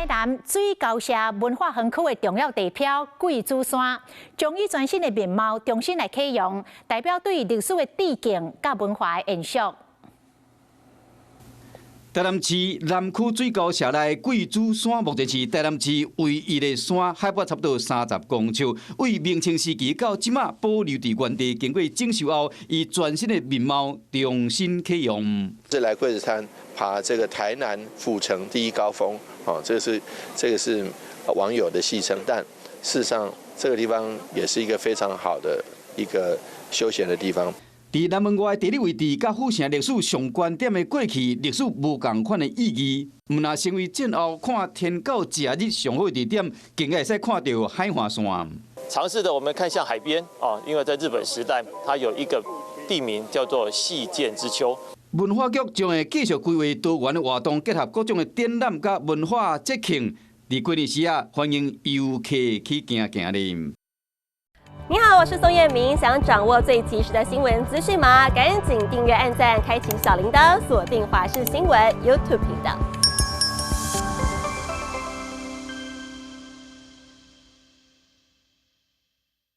台南水溝社文化園區的重要地標貴子山，將以全新的面貌重新來啟用，代表對歷史的致敬佮文化的延續。台南市南區水溝社內貴子山，目前是台南市唯一的山，海拔差不多30公尺。為明清時期到這馬保留佇原地，經過整修後，以全新的面貌重新啟用。這來桂子山爬這個台南府城第一高峰，哦，這個是網友的戲稱，但事實上這個地方也是一個非常好的一個休閒的地方。佇南門外地理位置，佮府城歷史上懸點的過去歷史無仝款的意義，毋但成為戰後看天狗食日上好的地點，更會使看著海岸線。嘗試的我們看向海邊啊，因為在日本時代，它有一個地名叫做細見之丘。文化局將會繼續規劃多元的活動，結合各種的展覽佮文化節慶，佇過年時啊，歡迎遊客去行行咧。你好，我是宋燕明。想掌握最及時的新聞資訊嗎？趕緊訂閱、按讚、開啟小鈴鐺，鎖定華視新聞 YouTube 頻道。